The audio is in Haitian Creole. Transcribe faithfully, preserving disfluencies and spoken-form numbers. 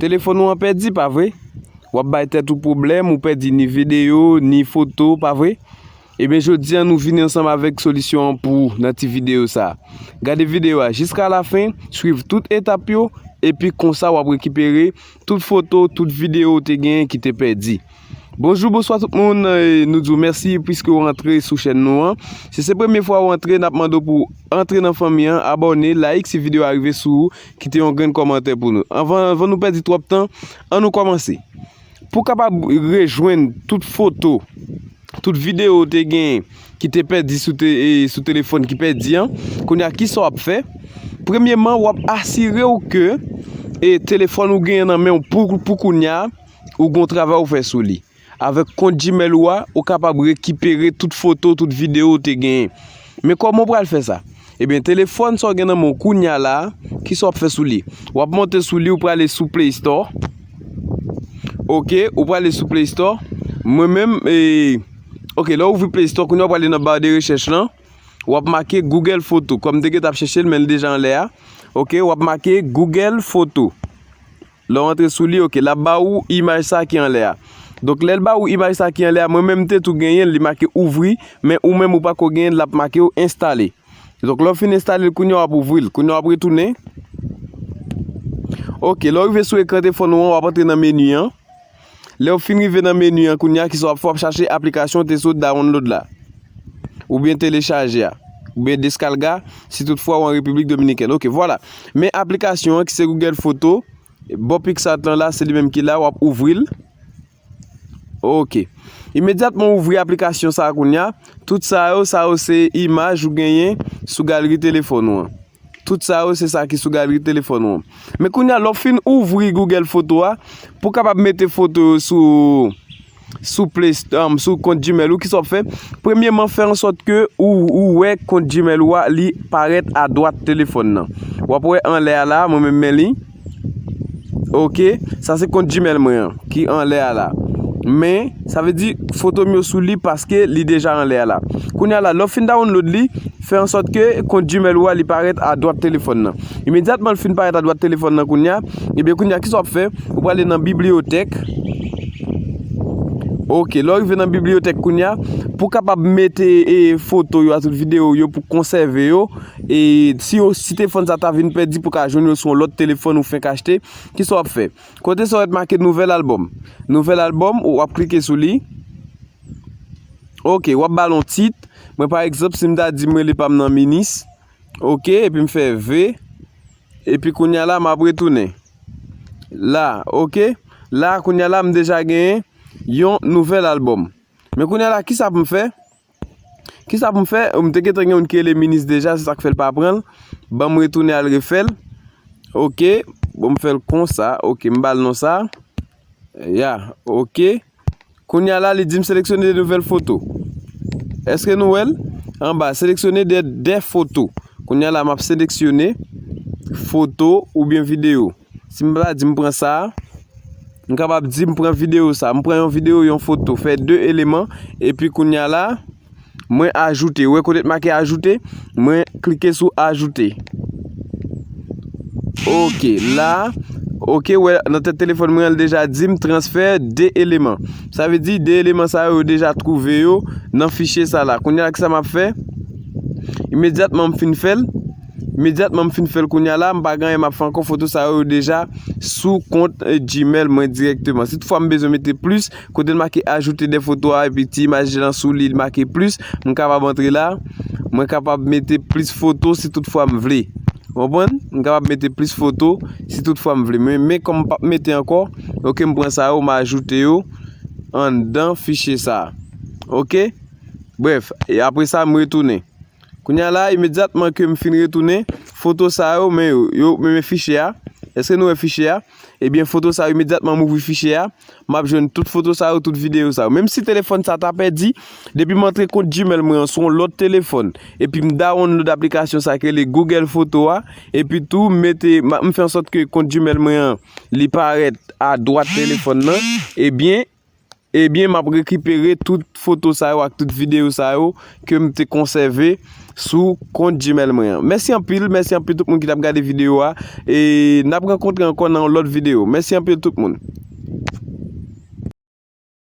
Telefòn ou an pèdi, pa vre? W ap bay tèt ou pwoblèm, ou pèdi ni videyo, ni foto, pa vre? Ebyen, jodi a, nou vini ansanm avèk solisyon an pou ou nan ti videyo sa a. Gade videyo a jiska lafen, swiv tout etap yo, epi konsa w ap rekipere tout foto, tout videyo ou te genyen ki te pèdi. Bonjou, bonswa tout moun, e, nou di w mèsi piske w rantre sou chèn nou an. Si se premye fwa w antre, n ap mande w pou w antre nan fanmi an, abòne, like si videyo a rive sou ou, kite yon grenn kòmantè pou nou. Anvan, anvan nou pèdi twòp tan, ann nou kòmanse. Pou w kapab rejwenn tout foto, tout videyo w te genyen ki te pèdi sou te, e, sou telefòn ki pèdi an, kounye a, kisa w ap fè? Premyeman, w ap asire w ke, e, telefòn ou genyen nan men w pou, pou kounye a, ou gen yon travay ou fè sou li. Avèk kont Gmail ou a, ou kapab rekipere tout foto, tout videyo ou te genyen. Men kòman w pral fè sa? Ebyen, telefòn sa w gen nan men w kounye a la a, kisa w ap fè sou li? W ap monte sou li, ou prale sou Play Store. Oke, ou prale sou Play Store. Mwen menm, e, oke, lè w ouvri Play Store, kounye a w prale nan ba de rechèch lan. W ap make Google Photo. Kòm m te gentan ap chèche l, men l deja anlè a. Oke, w ap make Google Photo. Lè w antre sou li, oke, l ap ba ou imaj sa ki anlè a. Donk, lè l ba ou imaj sa ki anlè a, mwen menm m te tou genyen l, li make ouvri, men ou menm ou pako genyen l, l ap make w enstale. Donk, lè w fin enstale l, kounye a w ap ouvri l. Kounye a w ap retounen. Oke, lè w rive sou ekran telefòn ou an, w ap antre nan meni an. Lè w fin rive nan meni an, kounye a, kisa w ap fè? W ap chache aplikasyon w te sot download la. Oubyen telechaje a. Oubyen deskalga, si toutfwa w an Repiblik Dominikèn. Oke, vwala. Men aplikasyon an ki se Google Photo, bò PicsArt lan la, se li menm ki la, w ap ouvri l. Oke. Imedyatman w ouvri aplikasyon sa a kounye a, tout sa yo, sa yo se imaj ou genyen sou galri telefòn ou an. Tout sa yo se sa ki sou galri telefòn ou an. Men kounye a, lè w fin ouvri Google Photo a, pou w kapab mete foto yo sou, sou Play Store, um, sou kont Gmail ou, kisa w ap fè? Premyeman, fè an sòt ke ou, ou wè kont Gmail ou a, li parèt adwat telefòn nan. W ap wè anlè a la, mwen menm men li. Oke, sa se kont Gmail mwen an ki anlè a la. Men, sa vle di foto m yo sou li paske li deja anlè a la. Kounye a la, lè w fin download li, fè an sòt ke kont Gmail ou a li parèt adwat telefòn nan. Imedyatman l fin parèt adwat telefòn nan kounye a, ebyen kounye a kisa w ap fè? Ou prale nan bibliyotèk. Oke, lè w rive nan bibliyotèk kounye a, pou w kapab mete, e, foto yo a tout videyo yo pou konsève yo, e si yo, si telefòn sa ta vin pèdi pou w ka jwenn yo sou yon lòt telefòn ou fenk achte, kisa w ap fè? Kote sa w wè t make nouvèl albòm. Nouvèl albòm, ou ap klike sou li. Oke, w ap ba l yon tit. Mwen, pa egzanp, si m ta di m rele pa m nan Minis. Oke, epi m fè V. Epi kounye a la, m ap retounen. La, oke. La, kounye a la, m deja genyen yon nouvèl albòm. Men kounye a la, kisa pou m fè? Kisa pou m fè? M te gentan gen youn ki rele Minis deja, se sa k fè l pa pran l. Ban m retounen al refè l. Oke, bon, m fè l konsa. Oke, m ba l non sa. Ya, oke. Kounye a la, li di m seleksyone de nouvèl foto. Èske nou wè l? Anba, seleksyone de, de foto. Kounye a la, m ap seleksyone foto oubyen videyo. Si m pa di m pran sa a, m kapab di m pran videyo sa a. M pran yon videyo, yon foto, fè de eleman, epi kounye a la, mwen ajoute. Ou wè kote t make ajoute? Mwen klike sou ajoute. Oke, la, oke, wè, nan tèt telefòn mwen an, l deja di m transfè de eleman. Sa vle di, de eleman sa yo, yo deja twouve yo nan fichye sa la. Kounye a la, kisa m ap fè? Imedyatman m fin fè l, imedyatman m fin fè l kounye a la, m pa gen anyen m ap fè ankò, foto sa yo, yo deja sou kont, e, Gmail mwen dirèkteman. Si toutfwa m bezwen mete plis, kote l make ajoute de foto a, epi ti imaj lan sou li, li make plis, m kapab antre la, mwen kapab mete plis foto si toutfwa m vle. Ou konprann? M kapab mete plis foto si toutfwa m vle. Men, men kòm m p ap mete ankò, oke, m pran sa yo, m ajoute yo anndan fichye sa a. Oke? Brèf, e apre sa, m retounen. Kounye a la, imedyatman ke m fin retounen, foto sa yo, men yo, yo, men, men fichye a. Èske nou wè fichye a? Ebyen, foto sa yo, imedyatman m ouvri fichye a, m ap jwenn tout foto sa yo, tout videyo sa yo. Menm si telefòn sa ta pèdi, depi m antre kont Gmail mwen an sou yon lòt telefòn, epi m download aplikasyon sa ki rele Google Photo a, epi tou m mete, m, m fè an sòt ke kont Gmail mwen an, li parèt adwat telefòn nan, ebyen, Ebyen, m ap rekipere tout foto sa yo ak tout videyo sa yo ke m te konsève sou kont Gmail mwen an. Mèsi anpil, mèsi anpil tout moun ki t ap gade videyo a. E n ap rankontre ankò nan yon lòt videyo. Mèsi anpil tout moun.